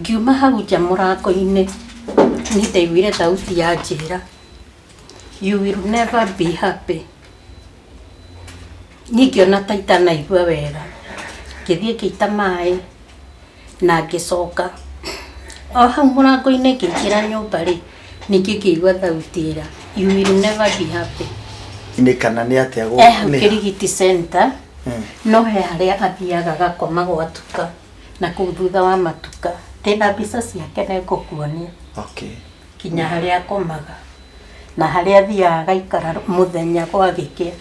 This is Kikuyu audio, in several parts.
Ngiuma hau nja mũrango-inĩ, niĩ ndaiguire thauti yanjĩra, "You will never be happy." Niĩ ngĩona ta itanaigua wega, ngĩthiĩ ngĩita maĩ na ngĩcoka. O hau mũrango-inĩ ngĩingĩra nyũmba rĩ, ningĩ ngĩigua thauti ĩra, "You will never be happy." Nĩ kana nĩ atĩa E hau Kĩrigiti Centre, no he harĩa athiaga agakoma gwatuka. Na kũu thutha wa matuka ndĩna mbica ciake nĩ ngũkuonia. Kinya harĩa akomaga na harĩa athiaga agaikara mũthenya gwagĩkĩa.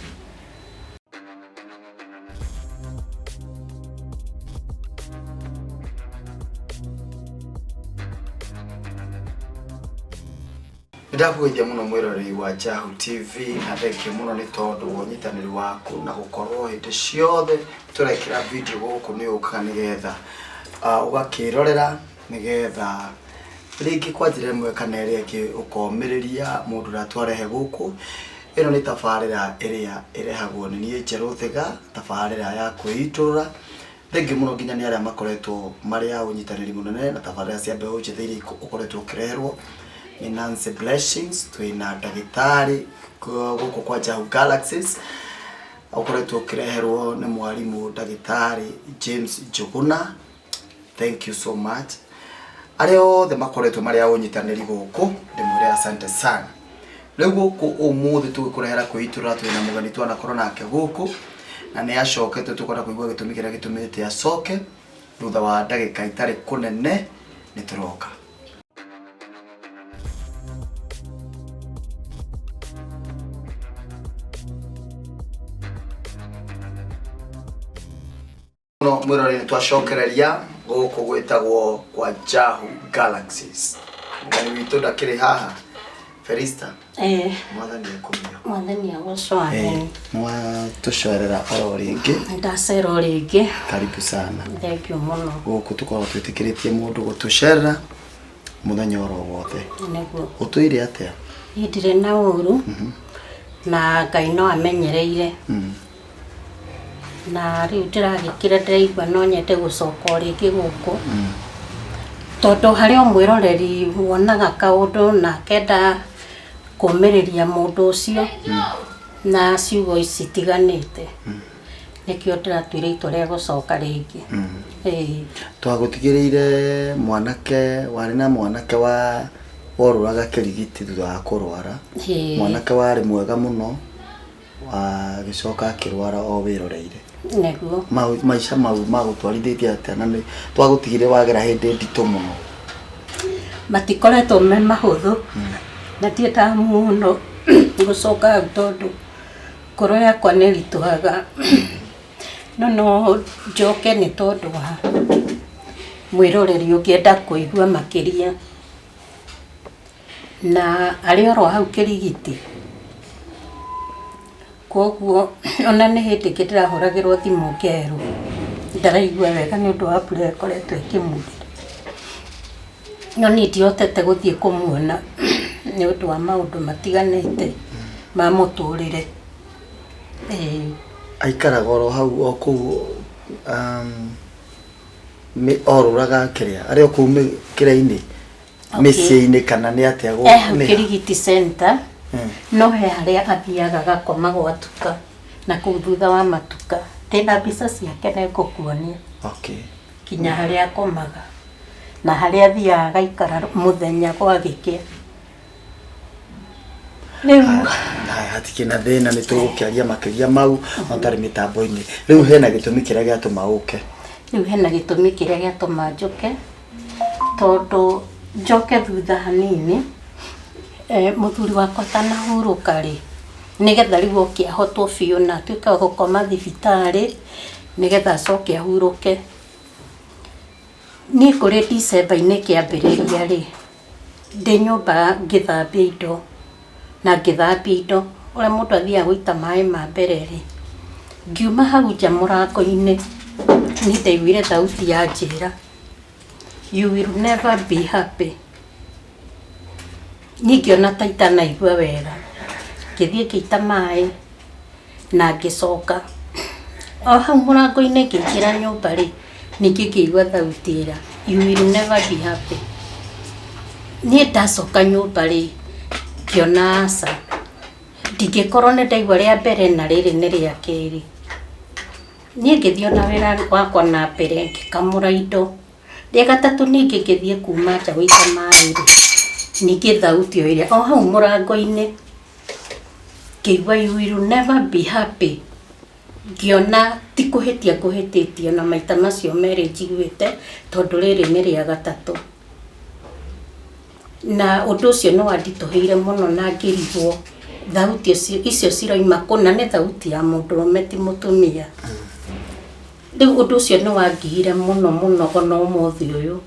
Nĩndakũgeithia mũno mwĩroreri wa Jahu TV na thengiũ mũno nĩ tondũ wa ũnyitanĩri waku na gũkorwo hĩndĩ ciothe tũrekĩra video gũkũ nĩ ũkaga nĩgetha ũgakĩrorera nĩgetha rĩngĩ kwa njĩra ĩmwe kana ĩrĩa ĩngĩ ũkomĩrĩria mũndũ ũrĩa twarehe gũkũ. Ĩno nĩ tabarĩra ĩrĩa ĩrehagwo nĩ niĩ Njerũ Thiga, tabarĩra ya kwĩitũrũra. Thengiũ mũno nginya nĩ arĩa makoretwo marĩ a ũnyitanĩri mũnene na tabarĩra cia mbeũ njĩthĩ iria ũkoretwo ũkĩreherwo nĩ Nancy Blessings, twĩna ndagĩtarĩ gũkũ kwa Jahu Galaxies, ũkoretwo ũkĩreherwo nĩ mwarimũ ndagĩtarĩ James Njũgũna, thank you so much. Arĩa othe makoretwo marĩ a ũnyitanĩri gũkũ ndĩmwĩre asante sana. Rĩu gũkũ ũmũthĩ tũgĩkũrehera kwĩitũrũra twĩna mũgeni twanakorwo nake gũkũ na nĩ acokete tũkwenda kũigua gĩtũmi kĩrĩa gĩtũmĩte acoke thutha wa ndagĩka itarĩ kũnene nĩ tũroka. Mũno mwĩroreri nĩ twacokereria gũkũ gwĩtagwo kwa Jahu Galaxies. Mũgeni witũ ndakĩrĩ haha Felista. Mwathani ekũmio. Mwathani agocwo amen. Mwatũcerera oro rĩngĩ. Ndacera o rĩngĩ. Karibu sana. Thank you mũno. Gũkũ tũkoragwo twĩtĩkĩrĩtie mũndũ gũtũcerera mũthenya oro wothe. Nĩguo. Ũtũire atĩa? Niĩ ndirĩ na ũru na Ngai no amenyereire. Na rĩu ndĩragĩkĩra ndĩraigua no nyende gũcoka o rĩngĩ gũkũ, tondũ harĩ o mwĩroreri wonaga kaũndũ na akenda kũmĩrĩria mũndũ ũcio na ciugo citiganĩte. Nĩkĩo ndĩratuire itua rĩa gũcoka rĩngĩ. Ĩĩ. Twagũtigĩrĩire mwanake, warĩ na mwanake wa worũraga kĩrigiti thutha wa kũrwara, mwanake warĩ mwega mũno. Agĩcoka akĩrwara o wĩroreire. Nĩguo. Maica mau magũtwarithĩtie atĩa na nĩ twagũtigire wagera hĩndĩ nditũ mũno? Matikoretwo me mahũthũ na ndiendaga mũno gũcoka hau tondũ ngoro yakwa nĩ ĩritũhaga. No no njoke nĩ tondũ wa mwĩroreri ũngĩenda kũigua makĩria. Na arĩ oro hau kĩrigiti. Koguo ona nĩ hĩndĩ ĩngĩ ndĩrahũragĩrwo thimũ ngerwo ndaraigua wega nĩ ũndũ wa mbura ĩkoretwo ĩkĩmurĩra. No niĩ ndihotete gũthiĩ kũmuona nĩ ũndũ wa maũndũ matiganĩte ma mũtũrĩre. Ĩĩ. Aikaraga oro hau o kũu orũraga kĩrĩa arĩ o kũu kĩrĩa-inĩ? Mĩciĩ-inĩ kana nĩ atĩa E hau Kĩrigiti Centre, no he harĩa athiaga agakoma gwatuka na kũu thutha wa matuka. Ndĩna mbica ciake nĩ ngũkuonia. Kinya harĩa akomaga na harĩa athiaga agaikara mũthenya gwagĩkĩa. Rĩu Haya, hatikĩ na thĩna nĩ tũgũkĩaria makĩria mau matarĩ mĩtambo-inĩ. Rĩu hena gĩtũmi kĩrĩa gĩatũma ũke. Rĩu hena gĩtũmi kĩrĩa gĩatũma njũke. Tondũ njoke thutha hanini, mũthuri wakwa atanahurũka rĩ, nĩgetha rĩu oke ahotwo biũ na atuĩke wa gũkoma thibitarĩ, nĩgetha acoke ahurũke. Niĩ kũrĩ December-inĩ kĩambĩrĩria rĩ, ndĩ nyũmba ngĩthambia indo, na ngĩthambia indo, ũrĩa mũndũ athiaga gũita maĩ ma mbere rĩ, ngiuma hau nja mũrango-inĩ, niĩ ndaiguire thauti yanjĩra, "You will never be happy." Niĩ ngĩona ta itanaigua wega, ngĩthiĩ ngĩita maĩ na ngĩcoka. O hau mũrango-inĩ ngĩingĩra nyũmba rĩ, ningĩ ngĩigua thauti ĩra, You will never be happy. Niĩ ndacoka nyũmba rĩ, ngĩona aca, ndingĩkorwo nĩ ndaigua rĩa mbere na rĩrĩ nĩ rĩa kerĩ. Niĩ ngĩthiĩ ona wĩra wakwa na mbere ngĩkamũra indo. Rĩa gatatũ ningĩ ngĩthiĩ kuma nja gũita maĩ rĩ, ningĩ thauti o ĩrĩa o hau mũrango-inĩ, ngĩigua you will never be happy. Ngĩona ti kũhĩtia ngũhĩtĩtie ona maita macio merĩ njiguĩte, tondũ rĩrĩ nĩ rĩa gatatũ. Na ũndũ ũcio nĩ wanditũhĩire mũno na ngĩrigwo thauti icio ciroima kũ, na nĩ thauti ya mũndũrũme ti mũtumia. Rĩu ũndũ ũcio nĩ wangiire mũno mũno ona ũmũthĩ ũyũ,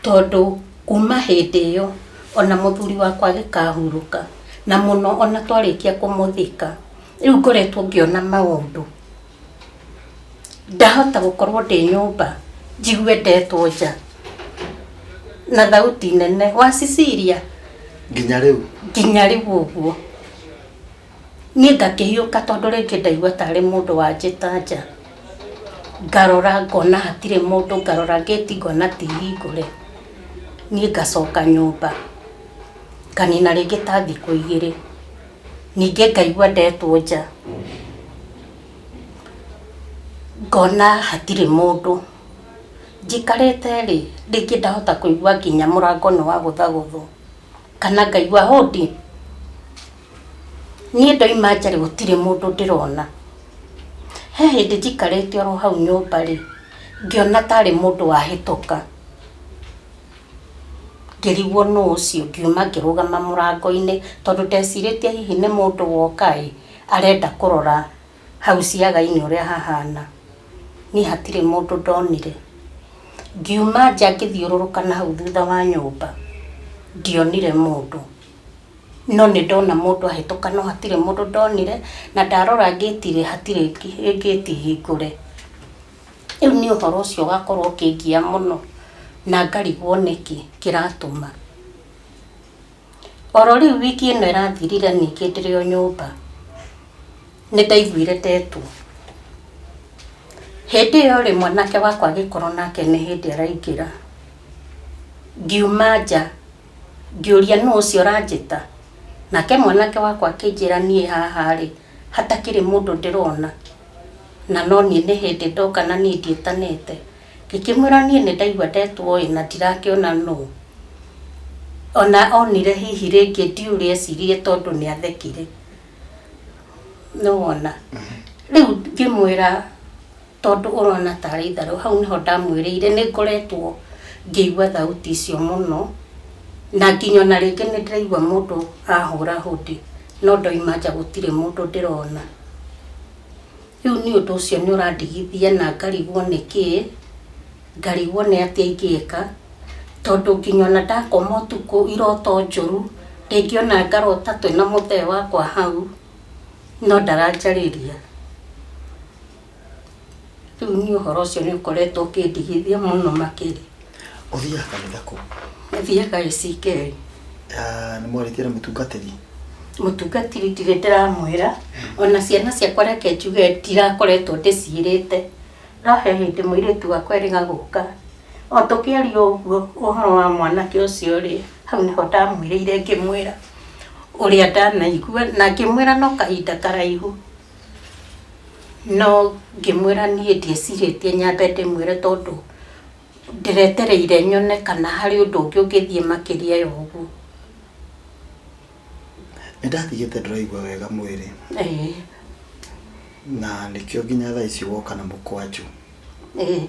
tondũ kuma hĩndĩ ĩyo ona mũthuri wakwa agĩkahurũka, na mũno ona twarĩkia kũmũthika, rĩu ngoretwo ngĩona maũndũ. Ndahota gũkorwo ndĩ nyũmba njigue ndetwo nja na thauti nene, wa Cecilia. Nginya rĩu? Nginya rĩu ũguo. Niĩ ngakĩhiũka tondũ rĩngĩ ndaigua tarĩ mũndũ wanjĩta nja. Ngarora ngona hatirĩ mũndũ, ngarora ngĩti ngona ti hingũre. Niĩ ngacoka nyũmba, nganina rĩngĩ ta thikũ igĩrĩ. Ningĩ ngaigua ndetwo nja, ngona hatirĩ mũndũ. Njikarĩte rĩ, rĩngĩ ndahota kũigua nginya mũrango nĩ wagũthagũthwo, kana ngaigua hũndi. Niĩ ndoima nja rĩ, gũtirĩ mũndũ ndĩrona. He hĩndĩ njikarĩte oro hau nyũmba rĩ, ngĩona tarĩ mũndũ wahĩtũka. Ngĩrigwo nũ ũcio, ngiuma ngĩrũgama mũrango-inĩ tondũ ndecirĩtie hihi nĩ mũndũ woka ĩ, arenda kũrora hau ciaga-inĩ ũrĩa hahana. Niĩ hatirĩ mũndũ ndonire. Ngiuma nja ngĩthiũrũrũka na hau thutha wa nyũmba, ndionire mũndũ. No nĩ ndona mũndũ ahĩtũka no hatirĩ mũndũ ndonire, na ndarora ngĩti-rĩ hatirĩ ngĩti hingũre. Rĩu niĩ ũhoro ũcio ũgakorwo ũkĩngia mũno na ngarigwo nĩkĩ kĩratũma. Oro rĩu wiki ĩno ĩrathirire ningĩ ndĩrĩ o nyũmba, nĩ ndaiguire ndetwo. Hĩndĩ ĩyo rĩ, mwanake wakwa agĩkorwo nake nĩ hĩndĩ araingĩra. Ngiuma nja, ngĩũria nũ ũcio ũranjĩta? Nake mwanake wakwa akĩnjĩra niĩ haha rĩ, hatakĩrĩ mũndũ ndĩrona. Na no niĩ nĩ hĩndĩ ndoka na niĩ ndiĩtanĩte. Ngĩkĩmwĩra niĩ nĩ ndaigua ndetwo ĩ na ndirakĩona nũ. Ona onire hihi rĩngĩ ndiũĩ ũrĩa eciririe tondũ nĩ athekire. Nĩ wona? Rĩu ngĩmwĩra tondũ ũrona tarĩ itherũ, hau nĩho ndamwĩrĩire nĩ ngoretwo ngĩigua thauti icio mũno, na nginya ona rĩngĩ nĩ ndĩraigua mũndũ ahũra hũndi, no ndoima nja gũtirĩ mũndũ ndĩrona. Rĩu niĩ ũndũ ũcio nĩ ũrandigithia na ngarigwo nĩ kĩĩ, ngarigwo nĩ atĩa ingĩka, tondũ nginya ona ndakoma ũtukũ iroto njũru, rĩngĩ ona ngarota twĩna mũthee wakwa hau, no ndaranjarĩria. Rĩu niĩ ũhoro ũcio nĩ ũkoretwo ũkĩndigithia mũno makĩria. Ũthiaga kanitha kũ? Thiaga ACK. Nĩ mwarĩtie na mũtungatĩri? Mũtungatĩri ndirĩ ndĩramwĩra, ona ciana ciakwa reke njuge ndirakoretwo ndĩciĩrĩte, no he hĩndĩ mũirĩtu wakwa erĩga gũka, o tũkĩaria ũguo ũhoro wa mwanake ũcio rĩ, hau nĩho ndamwĩrĩire ngĩmwĩra ũrĩa ndanaigua, na ngĩmwĩra no kahinda karaihu, no ngĩmwĩra niĩ ndiecirĩtie nyambe ndĩmwĩre tondũ ndĩretereire nyone kana harĩ ũndũ ũngĩ ũngĩthiĩ makĩria ya ũguo. Nĩ ndatigĩte ndũraigua wega mwĩrĩ. Ĩĩ. Na nĩkĩo nginya thaa ici woka na mũkwanjũ. Ĩĩ.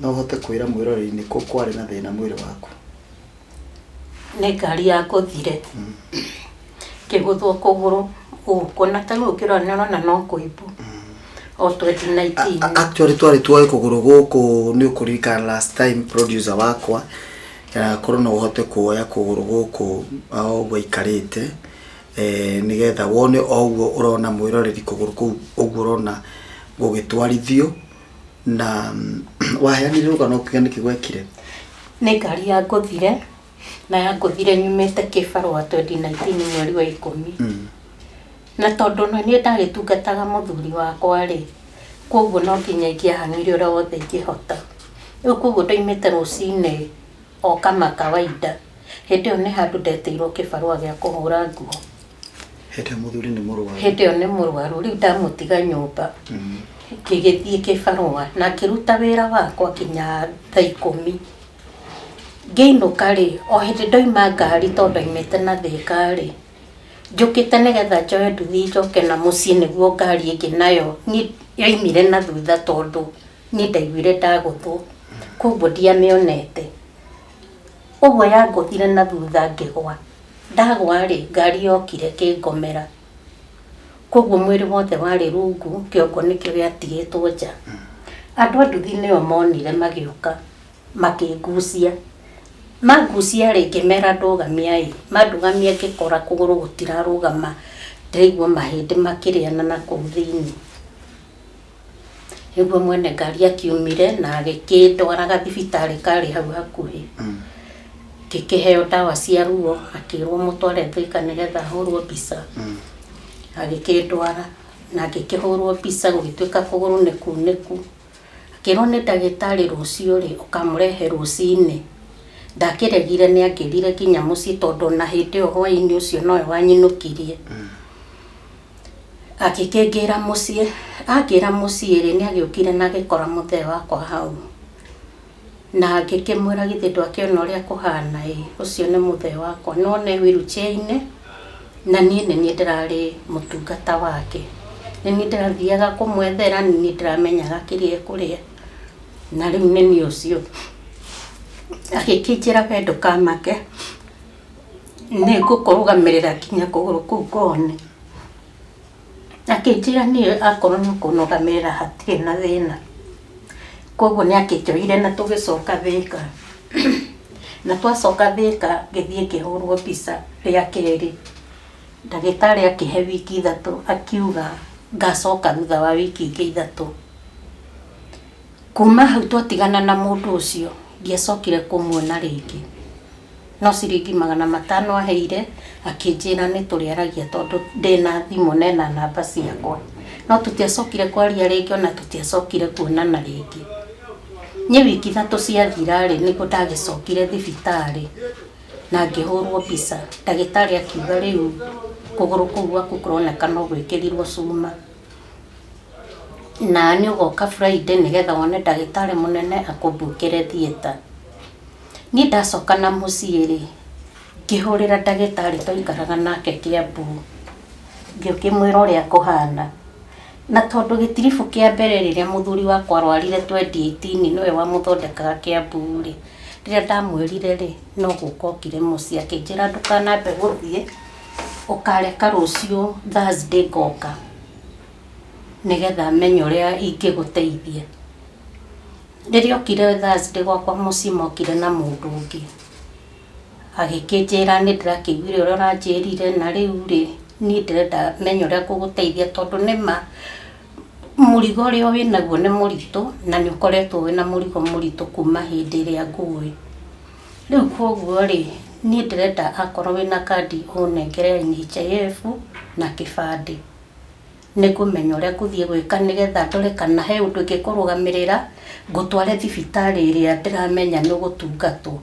No ũhote kwĩra mwĩroreri nĩkũ kwarĩ na thĩna mwĩrĩ waku? Nĩ ngari yangũthire, ngĩgũthwo kũgũrũ gũkũ na ta rĩu ũngĩrora nĩ ũrona no kũimbu o 2019. Actually twarĩ tuoe kũgũrũ gũkũ nĩ ũkũririkana last time producer wakwa korwo no ũhote kuoya kũgũrũ gũkũ o ũguo aikarĩte nĩgetha wone o ũguo ũrona mwĩroreri kũgũrũ kũu ũguo ũrona gũgĩtwarithio na waheanire rũgano ũkiuga nĩkĩ gwekire? Nĩ ngari yangũthire na yangũthire nyumĩte kĩbarũa 2019 mweri wa ikũmi. Na tondũ nĩ niĩ ndagĩtungataga mũthuri wakwa rĩ, koguo no nginya ingĩahang'ire ũrĩa wothe ingĩhota. Rĩu koguo ndoimĩte rũcinĩ o kama kawaida. Hĩndĩ ĩyo nĩ handũ ndetĩirwo kĩbarũa gĩa kũhũra nguo. Hĩndĩ ĩyo mũthuri nĩ mũrwaru. Hĩndĩ ĩyo nĩ mũrwaru, rĩu ndamũtiga nyũmba ngĩgĩthiĩ kĩbarũa na ngĩruta wĩra wakwa nginya thaa 10. Ngĩinũka rĩ, o hĩndĩ ndoima ngari tondũ ndoimĩte na Thĩka rĩ, njũkĩte nĩgetha njoe nduthi njoke na mũciĩ nĩguo ngari ĩngĩ nayo niĩ yoimire na thutha tondũ niĩ ndaiguire ndagũthwo, koguo ndiamĩonete. Ũguo yangũthire na thutha ngĩgwa. Ndagwa rĩ, ngari yokire ĩkĩngomera. Koguo mwĩrĩ wothe warĩ rungu, kĩongo nĩkĩo gĩatigĩtwo nja. Andũ a nduthi nĩo monire magĩũka makĩngucia. Mangucia rĩ, ngĩmera ndũgamiai. Mandũgamia ngĩkora kũgũrũ gũtirarũgama, ndĩraigua mahĩndĩ makĩrĩana na kũu thĩinĩ. Nĩguo mwene ngari akiumire na agĩkĩndwara gathibitarĩ karĩ hau hakuhĩ. Ngĩkĩheo ndawa cia ruo, akĩrwo mũtware Thika nĩgetha ahũrwo mbica. Agĩkĩndwara na ngĩkĩhũrwo mbica gũgĩtuĩka kũgũrũ nĩ kunĩku. Akĩrwo nĩ ndagĩtarĩ rũciũ rĩ, ũkamũrehe rũcinĩ. Ndakĩregire nĩ angĩrire nginya mũciĩ tondũ ona hĩndĩ ĩyo hwainĩ ũcio nowe wanyinũkirie. Agĩkĩngĩra mũciĩ, angĩra mũciĩ rĩ, nĩ agĩũkire na agĩkora mũthee wakwa hau. Na ngĩkĩmwĩra githĩ ndwakĩona ũrĩa kũhana ĩ, ũcio nĩ mũthee wakwa. No nĩ wheelchair-inĩ na niĩ nĩ niĩ ndĩrarĩ mũtungata wake. Nĩ niĩ ndĩrathiaga kũmwethera, nĩ niĩ ndĩramenyaga kĩrĩa ekũrĩa, na rĩu nĩ niĩ ũcio. Agĩkĩnjĩra we ndũkamake, nĩ ngũkũrũgamĩrĩra nginya kũgũrũ kũu kũhone. Akĩnjĩra niĩ akorwo nĩ ũkũnũgamĩrĩra hatirĩ na thĩna. Koguo nĩ akĩnjoire na tũgĩcoka Thĩka. Na twacoka Thĩka ngĩthiĩ ngĩhũrwo mbica rĩa kerĩ. Ndagĩtarĩ akĩhe wiki 3 akiuga ngacoka thutha wa wiki ingĩ 3. Kuma hau twatigana na mũndũ ũcio ndiacokire kũmuona rĩngĩ. No ciringi 500 aheire akĩnjĩra nĩ tũrĩaragia tondũ ndĩna thimũ na ena namba ciakwa. No tũtiacokire kwaria rĩngĩ ona tũtiacokire kuonana rĩngĩ. Niĩ wiki 3 ciathira rĩ, nĩguo ndagĩcokire thibitarĩ na ngĩhũrwo mbica. Ndagĩtarĩ akiuga rĩu kũgũrũ kũu gwaku kũroneka no gwĩkĩrirwo cuma. Na nĩ ũgoka Friday nĩgetha wone ndagĩtarĩ mũnene akũmbukĩre theatre. Niĩ ndacoka na mũciĩ rĩ, ngĩhũrĩra ndagĩtarĩ twaikaraga nake Kĩambu, ngĩkĩmwĩra ũrĩa kũhana. Na tondũ gĩtiribũ kĩa mbere rĩrĩa mũthuri wakwa arwarire 2018 nĩwe wamũthondekaga Kĩambu rĩ, rĩrĩa ndamwĩrire rĩ, no gũka okire mũciĩ akĩnjĩra ndũkanambe gũthiĩ, ũkareka rũciũ Thursday ngoka nĩgetha menye ũrĩa ingĩgũteithia. Rĩrĩa okire Thursday gwakwa mũciĩ mokire na mũndũ ũngĩ, agĩkĩnjĩra nĩ ndĩrakĩiguire ũrĩa ũranjĩrire na rĩu rĩ, niĩ ndĩrenda menye ũrĩa ngũgũteithia tondũ nĩma mũrigo ũrĩa wĩnaguo nĩ mũritũ na nĩ ũkoretwo wĩna mũrigo mũritũ kuma hĩndĩ ĩrĩa ngũĩ. Rĩu koguo rĩ, niĩ ndĩrenda akorwo wĩna kandi ũnengere ya NHIF na kĩbandĩ. Nĩ ngũmenya ũrĩa ngũthiĩ gwĩka nĩgetha ndore kana he ũndũ ingĩkũrũgamĩrĩra, ngũtware thibitarĩ ĩrĩa ndĩramenya nĩ ũgũtungatwo.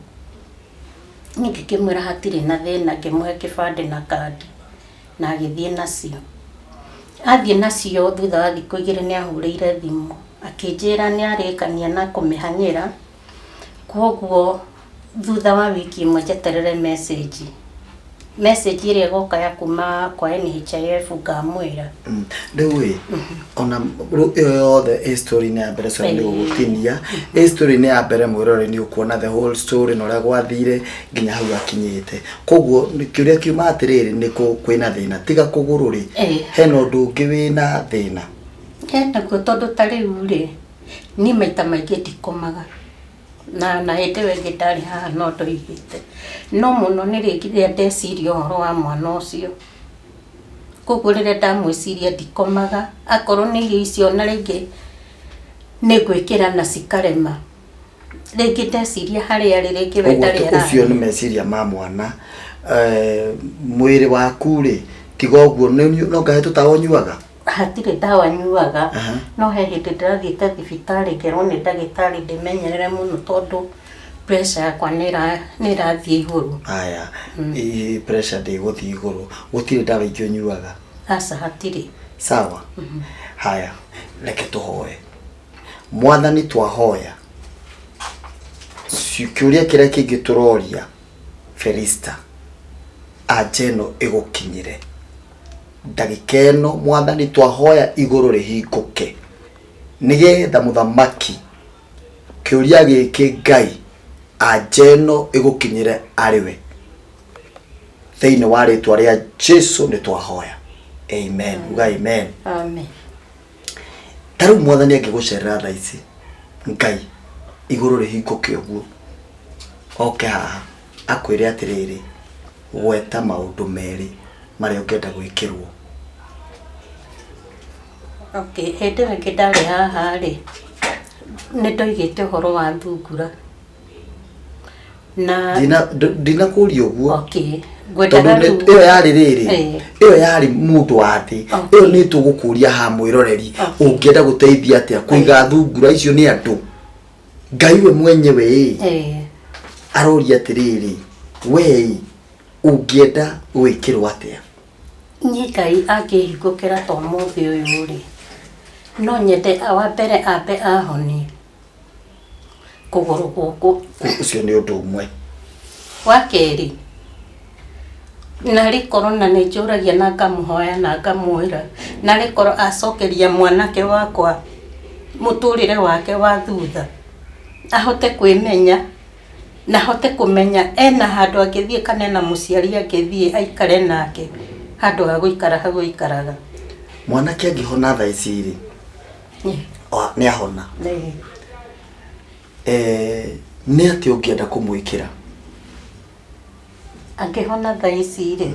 Niĩ ngĩkĩmwĩra hatirĩ na thĩna, ngĩmũhe kĩbandĩ na kandi na agĩthiĩ nacio. Athiĩ nacio thutha wa thikũ 2 nĩ ahũrĩire thimũ, akĩnjĩra nĩ arĩkania na kũmĩhang'ĩra, koguo thutha wa wiki 1 njeterere message. Message ĩrĩa ĩgoka ya kuma kwa NHIF ngamwĩra. Rĩu ĩ, ona rĩu ĩyo yothe ĩ story-inĩ ya mbere, sorry nĩ gũgũtinia, ĩ story-inĩ ya mbere mwĩrore nĩ ũkuona the whole story na ũrĩa gwathire nginya hau akinyĩte. Koguo kĩũria kiuma atĩrĩrĩ, nĩ kũ kwĩna thĩna tiga kũgũrũ rĩ, hena ũndũ ũngĩ wĩna thĩna? Henaguo tondũ ta rĩu rĩ, niĩ maita maingĩ ndikomaga. Na hĩndĩ ĩyo ĩngĩ ndarĩ haha no ndoigĩte. No mũno nĩ rĩrĩa ndeciria ũhoro wa mwana ũcio. Koguo rĩrĩa ndamwĩciria ndikomaga, akorwo nĩ irio icio na rĩngĩ nĩ ngwĩkĩra na cikarema. Rĩngĩ ndeciria harĩa arĩ rĩngĩ we ndarĩ Ũguo ũcio nĩ meciria ma mwana. Mwĩrĩ waku rĩ, tiga ũguo no ngahe tũtawa ũnyuaga? Hatirĩ ndawa nyuaga. Aha. No he hĩndĩ ndĩrathiĩte thibitarĩ ngerwo nĩ ndagĩtarĩ ndĩmenyerere mũno tondũ pressure yakwa nĩ ĩrathiĩ igũrũ. Aya, pressure ndĩgũthiĩ igũrũ. Gũtirĩ ndawa ingĩ ũnyuaga? Aca, hatirĩ. Sawa. Haya, reke tũhoe. Mwathani, twahoya kĩũria kĩrĩa kĩngĩ tũroria Felista, anja ĩno ĩgũkinyĩre ndagĩka ĩno. Mwathani, twahoya igũrũ rĩhingũke nĩgetha mũthamaki kĩũria gĩkĩ, Ngai, anja ĩno ĩgũkinyĩre arĩ we. Thĩinĩ wa rĩtwa rĩa Jesu nĩ twahoya, amen. Uga amen. Amen. Ta rĩu Mwathani angĩgũcerera thaa ici, Ngai, igũrũ rĩhingũke ũguo, oke haha akwĩre atĩrĩrĩ, gweta maũndũ merĩ marĩa ũngĩenda gwĩkĩrwo. Okay, hĩndĩ ĩyo ĩngĩ ndarĩ haha rĩ, nĩ ndoigĩte ũhoro wa thungura na Ndinakũria ũguo. Okay, tondũ ngwendaga rĩu ĩyo yarĩ rĩrĩ, ĩyo yarĩ mũndũ wa thĩ. Ĩyo nĩ tũgũkũria ha mwĩroreri. Ũngĩenda gũteithia atĩa kũiga thungura icio nĩ andũ? Ngai we mwenyewe ĩ, aroria atĩrĩrĩ, we ũngĩenda gwĩkĩrwo atĩa? Niĩ Ngai angĩhingũkĩra ta ũmũthĩ ũyũ rĩ, no nyende wa mbere ambe ahonie kũgũrũ gũkũ. Ũcio nĩ ũndũ ũmwe. Wa kerĩ, narĩ korwo na nĩ njũragia na ngamũhoya na ngamwĩra, narĩ korwo acokeria mwanake wakwa mũtũrĩre wake wa thutha, ahote kwĩmenya na ahote kũmenya ena handũ angĩthiĩ kana ena mũciari angĩthiĩ aikare nake handũ ha gũikara hau aikaraga. Mwanake angĩhona thaa ici rĩ, nĩ ahona, nĩ atĩa ũngĩenda kũmwĩkĩra? Angĩhona thaa ici rĩ,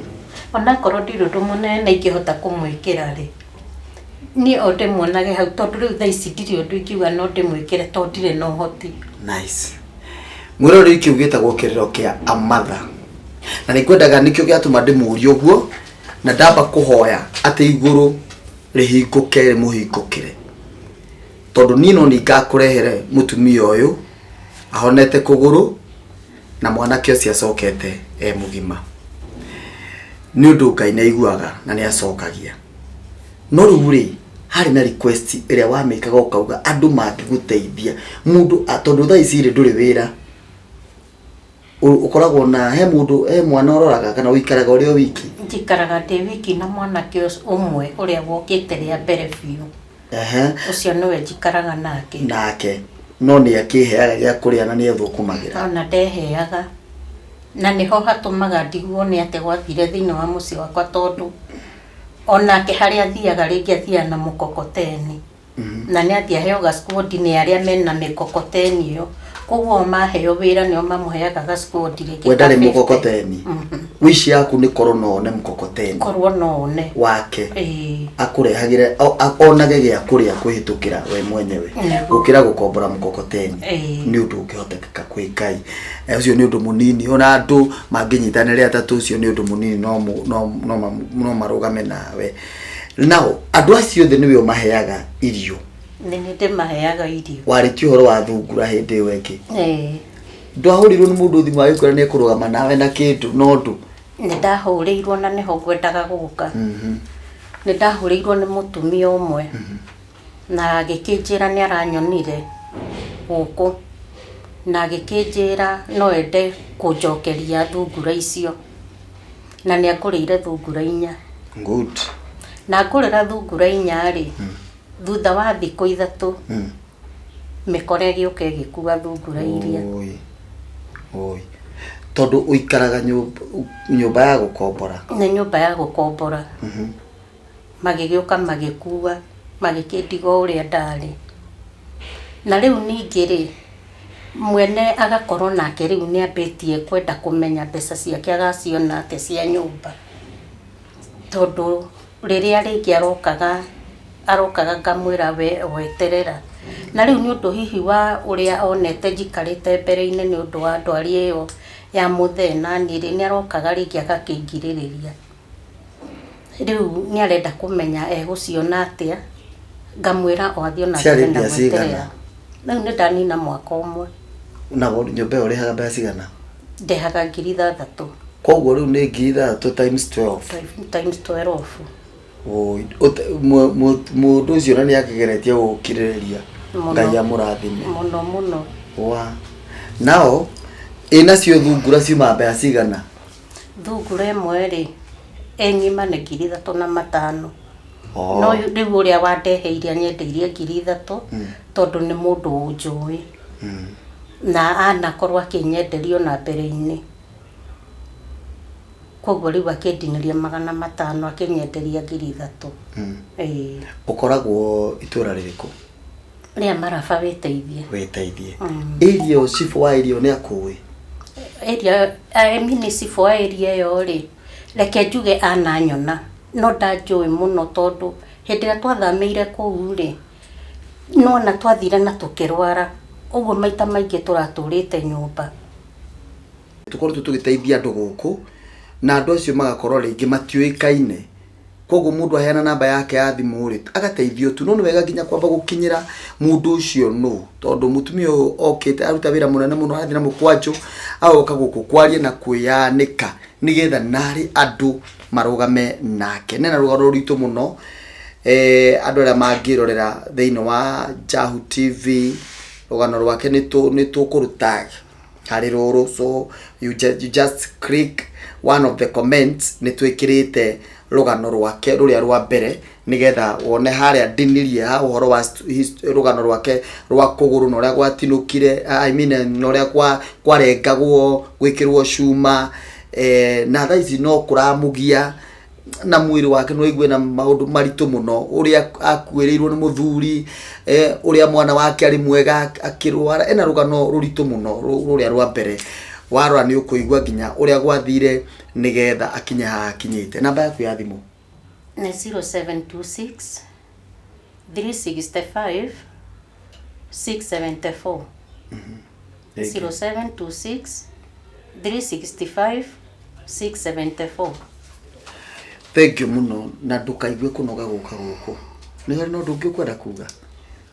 onakorwo ndirĩ ũndũ mũnene ingĩhota kũmwĩkĩra rĩ, niĩ o ndĩmuonage hau, tondũ rĩu thaa ici ndirĩ ũndũ ingiuga no ndĩmwĩkĩre tondũ ndirĩ na ũhoti. Nice. Mwĩroreri, kĩu gĩtagwo kĩrĩro kĩa amatha, na nĩ ngwendaga, nĩkĩo gĩatũma ndĩmũrie ũguo, na ndamba kũhoya atĩ igũrũ rĩhingũke, rĩmũhingũkĩre, tondũ niĩ no nĩ ngakũrehere mũtumia ũyũ ahonete kũgũrũ na mwanake ũcio acokete e mũgima, nĩ ũndũ Ngai nĩ aiguaga na nĩ acokagia. No rĩu rĩ, harĩ na request ĩrĩa wamĩkaga ũkauga andũ mangĩgũteithia mũndũ tondũ thaa ici rĩ, ndũrĩ wĩra. Ũkoragwo na he mũndũ, he mwana ũroraga, kana ũikaraga ũrĩ o wiki? Njikaraga ndĩ wiki na mwanake ũmwe ũrĩa wokĩte rĩa mbere biũ. Ũcio nĩwe njikaraga nake. Nake no nĩ akĩheaga gĩa kũrĩa na nĩ ethũkũmagĩra? Ona ndeheaga, na nĩho hatũmaga ndigwo nĩ atĩ gwathire thĩinĩ wa mũciĩ wakwa, tondũ onake harĩa athiaga rĩngĩ athiaga na mũkokoteni, na nĩ athiĩ aheo gacikondi nĩ arĩa mena mĩkokoteni ĩyo. Koguo maheo wĩra nĩo mamũheaga gacikondi rĩngĩ We ka ndarĩ 50. Mũkokoteni wici yaku nĩ korwo no one mũkokoteni korwo no one wake ĩĩ akũrehagĩre onage gĩa kũrĩa kũhĩtũkĩra we mwenyewe gũkĩra gũkombora mũkokoteni. Nĩ ũndũ ũngĩhotekeka kwĩ Ngai. Ũcio nĩ ũndũ mũnini, ona andũ mangĩnyitanĩra atatũ, ũcio nĩ ũndũ mũnini, no marũgame nawe. Nao andũ acio othe nĩwe ũmaheaga irio? Nĩ nĩ ndĩmaheaga irio. Warĩtie ũhoro wa thungura hĩndĩ ĩyo ĩngĩ. Ĩĩ. Ndwahũrirwo nĩ mũndũ thimũ agĩkwĩra nĩ ekũrũgama nawe na kĩndũ no ndũ? Nĩ ndahũrĩirwo, na nĩho ngwendaga gũka. Nĩ ndahũrĩirwo nĩ mũtumia ũmwe na agĩkĩnjĩra nĩ aranyonire gũkũ, na agĩkĩnjĩra no ende kũnjokeria thungura icio, na nĩ angũrĩire thungura 4. Good. Na ngũrĩra thungura 4 rĩ, thutha wa thikũ 3 mĩkora ĩgĩũka ĩgĩkua thungura iria. Oi oi, tondũ ũikaraga nyũmba ya gũkombora? Nĩ nyũmba ya gũkombora. Magĩgĩũka magĩkua, magĩkĩndiga o ũrĩa ndarĩ. Na rĩu ningĩ rĩ, mwene agakorwo nake rĩu nĩ ambĩtie kwenda kũmenya mbeca ciake agaciona atĩa cia nyũmba, tondũ rĩrĩa rĩngĩ arokaga ngamwĩra we weterera. Na rĩu nĩ ũndũ hihi wa ũrĩa onete njikarĩte mbere-inĩ nĩ ũndũ wa ndwari ĩyo ya mũthee, naniĩ rĩ, nĩ arokaga rĩngĩ agakĩngirĩrĩria. Rĩu nĩ arenda kũmenya egũciona atĩa, ngamwĩra o athiĩ ona Ciarĩ mbere na mbia cigana? gweterera. Rĩu nĩ ndanina mwaka ũmwe. Na nyũmba ĩyo ũrĩhaga mbeca cigana? Ndĩhaga 6,000. Koguo rĩu nĩ 6,000 times 12. Times 12. Woi, mũndũ ũcio na nĩ akĩgeretie gũkirĩrĩria. Mũno. Ngai amũrathime. Mũno mũno. Wa. Nao, ĩ nacio thungura ciuma mbeca cigana? Thungura ĩmwe rĩ, ĩ ng'ima nĩ 3,500. Oh. No rĩu ũrĩa wandeheire anyendeirie 3,000 tondũ nĩ mũndũ ũnjũĩ. Na anakorwo akĩnyenderia ona mbere-inĩ. Koguo rĩu akĩndinĩria 500 akĩnyenderia 3,000. Ĩĩ. Ũkoragwo itũra rĩrĩkũ? Rĩa Maraba wĩteithie. Wĩteithie. Area cibũ wa area nĩ akũĩ? Area, I mean cibũ wa area ĩyo rĩ, reke njuge ananyona, no ndanjũĩ mũno tondũ hĩndĩ ĩrĩa twathamĩire kũu rĩ, nĩwona twathire na tũkĩrwara, ũguo maita maingĩ tũratũrĩte nyũmba. Tũkoretwo tũgĩteithia andũ gũkũ, na andũ acio magakorwo rĩngĩ matiũĩkaine. Koguo mũndũ aheana namba yake ya thimũ rĩ, agateithio tu. No nĩ wega nginya kwamba gũkinyĩra mũndũ ũcio nũ, tondũ mũtumia ũyũ okĩte aruta wĩra mũnene mũno, arathiĩ na mũkwanjũ, agoka gũkũ kwaria na kwĩyanĩka, nĩgetha narĩ andũ marũgame nake. Nena rũgano rũritũ mũno, andũ arĩa mangĩrorera thĩinĩ wa Jahu TV, rũgano rwake nĩ tũkũrũtag harĩ rũrũ. So you just click one of the comments, nĩ twĩkĩrĩte rũgano rwake rũrĩa rwa mbere, nĩgetha wone harĩa ndinirie ha ũhoro wa rũgano rwake rwa kũgũrũ na ũrĩa gwatinũkire, I mean, na ũrĩa kwarengagwo gwĩkĩrwo cuma, na thaa ici no kũramũgia na mwĩrĩ wake no aigue na maũndũ maritũ mũno, ũrĩa akuĩrĩirwo nĩ mũthuri, ũrĩa mwana wake arĩ mwega akĩrwara, ena rũgano rũritũ mũno rũrĩa rwa mbere. Warora nĩ ũkũigua nginya ũrĩa gwathire nĩgetha akinye haha akinyĩte. Namba yaku ya thimũ? Nĩ 0726 365 674. Thank you. 0726 365 674. Thank you mũno, na ndũkaigue kũnoga gũka gũkũ. Nĩ harĩ na ũndũ ũngĩ ũkwenda kuga?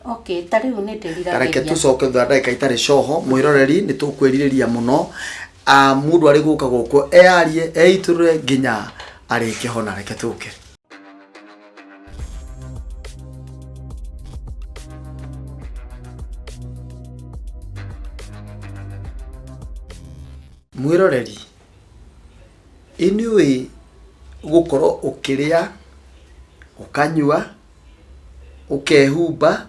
Okay, ta rĩu nĩ ndĩriragĩria. Reke tũcoke thutha wa ndagĩka itarĩ coho, mwĩroreri nĩ tũkwĩrirĩria mũno. Mũndũ arĩ gũka gũkũ eyarie, eitũrũre nginya arĩkĩhona. Reke tũke. Mwĩroreri, ĩ nĩũĩ gũkorwo ũkĩrĩa, ũkanyua, ũkehumba,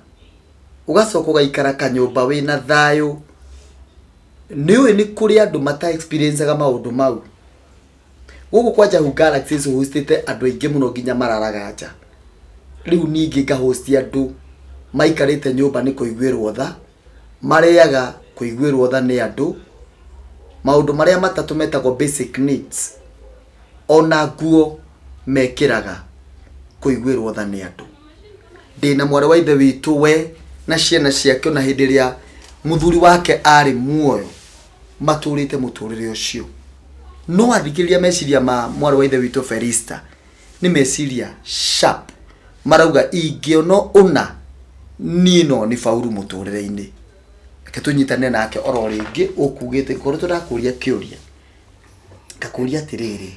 ũgacoka ũgaikara kanyũmba wĩna thayũ. Nĩũĩ nĩ kũrĩ andũ mata experience-aga maũndũ mau. Gũkũ kwa Jahu Galaxy hostĩte andũ aingĩ mũno nginya mararaga nja. Rĩu ningĩ ngahosti andũ maikarĩte nyũmba nĩ kũiguĩrwo tha, marĩaga kũiguĩrwo tha nĩ andũ, maũndũ marĩa matatũ metagwo basic needs, ona nguo mekĩraga kũiguĩrwo tha nĩ andũ. Ndĩna mwarĩ wa ithe witũ we na ciana ciake ona hĩndĩ ĩrĩa mũthuri wake arĩ muoyo matũrĩte mũtũrĩre ũcio. No athikĩrĩria meciria ma mwarĩ wa ithe witũ Felista nĩ meciria sharp, marauga ingĩona ũna niĩ no nĩ faulu mũtũrĩre-inĩ. Reke tũnyitane nake oro rĩngĩ ũkugĩte ngorwo tũrakũria kĩũria. Ngakũria atĩrĩrĩ,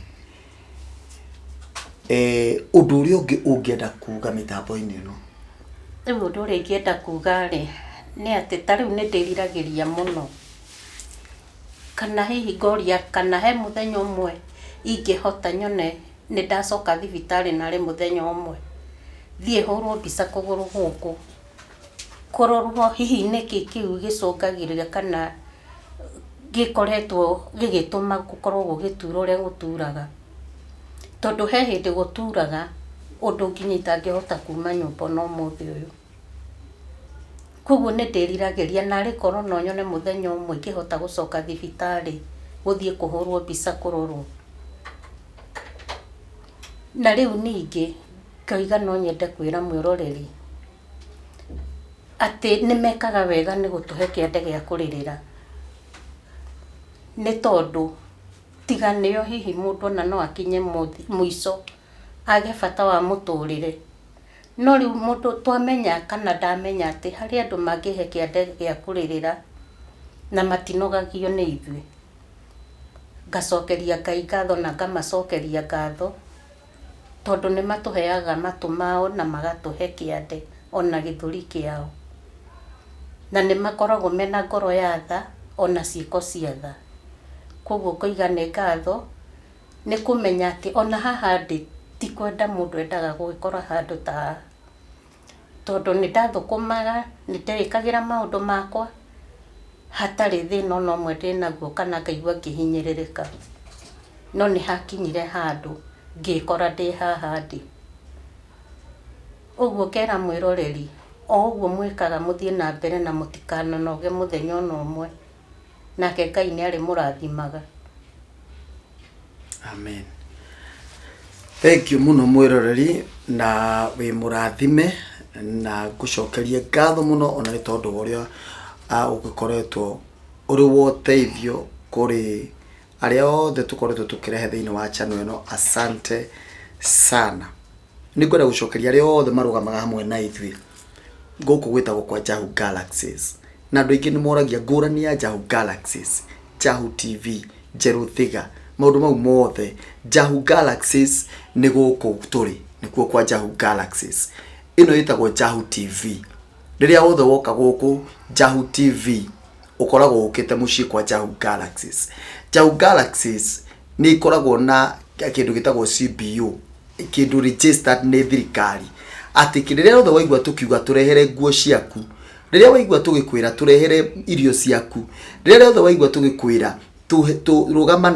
ũndũ ũrĩa ũngĩ ũngĩenda kuga mĩtambo-inĩ ĩno? Rĩu ũndũ ũrĩa ingĩenda kuga rĩ, nĩ atĩ ta rĩu nĩ ndĩriragĩria mũno. Kana hihi ngoria kana he mũthenya ũmwe ingĩhota nyone nĩ ndacoka thibitarĩ narĩ mũthenya ũmwe. Thiĩ hũrwo mbica kũgũrũ gũkũ. Kũrorwo hihi nĩkĩ kĩu gĩcũngagĩrĩria kana gĩkoretwo gĩgĩtũma gũkorwo gũgĩtura ũrĩa gũturaga. Tondũ he hĩndĩ gũturaga ũndũ nginya itangĩhota kuma nyũmba ona ũmũthĩ ũyũ. Koguo nĩ ndĩriragĩria narĩ korwo no nyone mũthenya ũmwe ingĩhota gũcoka thibitarĩ gũthiĩ kũhũrwo mbica kũrorwo. Na rĩu ningĩ ngauga no nyende kwĩra mwĩroreri atĩ nĩ mekaga wega nĩ gũtũhe kĩande gĩa kũrĩrĩra. Nĩ tondũ tiga nĩo hihi mũndũ ona no akinye mũico Age bata wa mũtũrĩre. No rĩu mũndũ twamenya kana ndamenya atĩ harĩ andũ mangĩhe kĩande gĩa kũrĩrĩra na matinogagio nĩ ithuĩ. Ngacokeria Ngai ngatho na ngamacokeria ngatho tondũ nĩ matũheaga matũ mao na magatũhe kĩande ona gĩthũri kĩao. Na nĩ makoragwo mena ngoro ya tha ona ciĩko cia tha. Koguo ngoiga nĩ ngatho nĩ kũmenya atĩ ona haha ndĩ ti kwenda mũndũ endaga gũgĩkora handũ ta haha. Tondũ nĩ ndathũkũmaga, nĩ ndeĩkagĩra maũndũ makwa hatarĩ thĩna ona ũmwe ndĩnaguo kana ngaigua ngĩhinyĩrĩrĩka. No nĩ hakinyire handũ ngĩkora ndĩ haha ndĩ. Ũguo ngera mwĩroreri, o ũguo mwĩkaga mũthiĩ na mbere na mũtikananoge mũthenya ona ũmwe. Nake Ngai nĩ arĩmũrathimaga. Amen. Thank you mũno mwĩroreri na wĩ mũrathime na ngũcokerie ngatho mũno ona nĩ tondũ wa ũrĩa ũgĩkoretwo ũrĩ wa ũteithio kũrĩ arĩa othe tũkoretwo tũkĩrehe thĩinĩ wa channel ĩno. Asante sana. Nĩ ngwenda gũcokeria arĩa othe marũgamaga hamwe na ithuĩ gũkũ gwĩtagwo kwa Jahu Galaxies. Na andũ aingĩ nĩ moragia ngũrani ya Jahu Galaxies, Jahu TV, Njerũ Thiga, maũndũ mau mothe. Jahu Galaxies nĩ gũkũ tũrĩ, nĩkuo kwa Jahu Galaxies. Ĩno ĩtagwo Jahu TV. Rĩrĩa wothe woka gũkũ Jahu TV, ũkoragwo ũkĩte mũciĩ kwa Jahu Galaxies. Jahu Galaxies nĩ ikoragwo na kĩndũ gĩtagwo CBO, kĩndũ registered nĩ thirikari, atĩ rĩrĩa rĩothe waigua tũkiuga tũrehere nguo ciaku, rĩrĩa waigua tũgĩkwĩra tũrehere irio ciaku, rĩrĩa rĩothe waigua tũgĩkwĩra tũrũgama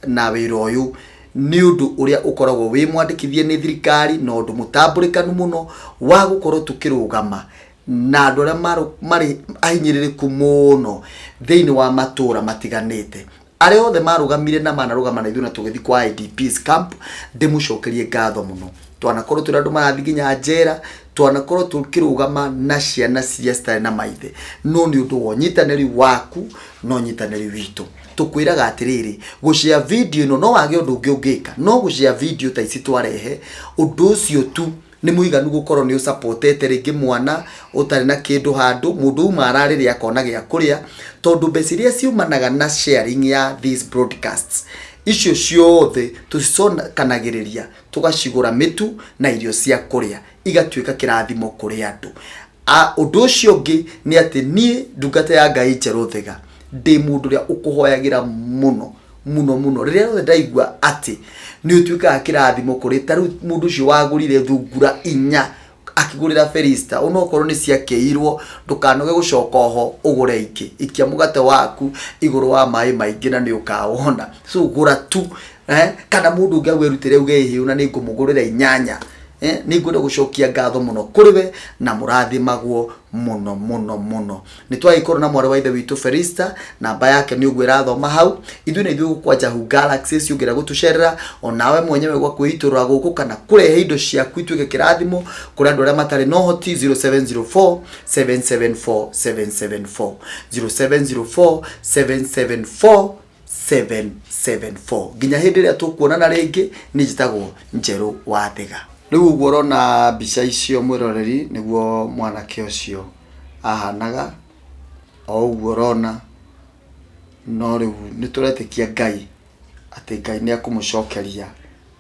na wĩra ũyũ, nĩ ũndũ ũrĩa ũkoragwo wĩ mwandĩkithie nĩ thirikari na ũndũ mũtambũrĩkanu mũno wa gũkorwo tũkĩrũgama na andũ arĩa marĩ ahinyĩrĩrĩku mũno thĩinĩ wa matũra matiganĩte. Arĩa othe marũgamire na manarũgama na ithuĩ na tũgĩthiĩ kwa IDPs camp, ndĩmũcokerie ngatho mũno. Twanakorwo tũrĩ andũ marathiĩ nginya njera, twanakorwo tũkĩrũgama na ciana ciria citarĩ na maithe, no nĩ ũndũ wa ũnyitanĩri waku na ũnyitanĩri witũ. Tũkwĩraga atĩrĩrĩ, gũshare video ĩno no wage ũndũ ũngĩ ũngĩka, no gũshare video ta ici twarehe, ũndũ ũcio tu nĩ mũiganu gũkorwo nĩ ũsupportete rĩngĩ mwana ũtarĩ na kĩndũ handũ, mũndũ uma ararĩrĩa akona gĩa kũrĩa, tondũ mbeca iria ciumanaga na sharing ya these broadcasts, icio ciothe tũcicokanagĩrĩria tũgacigũra mĩtu na irio cia kũrĩa, igatuĩka kĩrathimo kũrĩ andũ. Ũndũ ũcio ũngĩ nĩ atĩ niĩ ndungata ya Ngai Njerũ Thiga, ndĩ mũndũ ũrĩa ũkũhoyagĩra mũno mũno mũno. Rĩrĩa rĩothe ndaigua atĩ nĩ ũtuĩkaga kĩrathimo kũrĩ ta rĩu mũndũ ũcio wagũrire thungura inya akĩgũrĩra Felista, onokorwo nĩ ciakĩirwo, ndũkanoge gũcoka oho ũgũre ingĩ. Ikia mũgate waku igũrũ wa maĩ maingĩ na nĩ ũkawona. So gũra tu, kana mũndũ ũngĩ agwĩrutĩre uge ĩhĩ na nĩ ngũmũgũrĩra inyanya. Nĩ ngwenda gũcokia ngatho mũno kũrĩ we na mũrathimagwo mũno mũno mũno. Nĩ twagĩkorwo na mwarĩ wa ithe witũ Felista, namba yake nĩ ũguo ĩrathoma hau. Ithuĩ na ithuĩ gũkũ kwa Jahu Galaxies ũngĩenda gũtũcerera onawe mwenyewe gwa kwĩitũrũra gũkũ kana kũrehe indo ciaku ituĩke kĩrathimo kũrĩ andũ arĩa matarĩ na ũhoti, 0704 774 774, 0704 774 774. Nginya hĩndĩ ĩrĩa tũkuonana rĩngĩ, niĩ njĩtagwo Njerũ wa Thiga. Rĩu ũguo ũrona mbica icio mwĩroreri, nĩguo mwanake ũcio ahanaga, o ũguo ũrona. No rĩu nĩ tũretĩkia Ngai atĩ Ngai nĩ ekũmũcokeria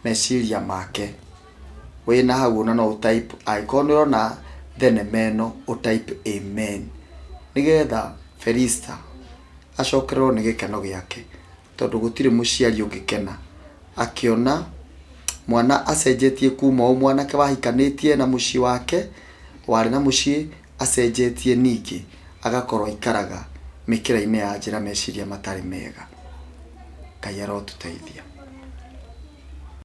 meciria make. Wĩna hau ona no ũ type, angĩkorwo nĩ ũrona thenema ĩno ũ type amen, nĩgetha Felista acokererwo nĩ gĩkeno gĩake, tondũ gũtirĩ mũciari ũngĩkena akĩona mwana acenjetie kuma o mwanake wahikanĩtie na mũciĩ wake, warĩ na mũciĩ acenjetie ningĩ agakorwo aikaraga mĩkĩra-inĩ ya njĩra meciria matarĩ mega. Ngai arotũteithia.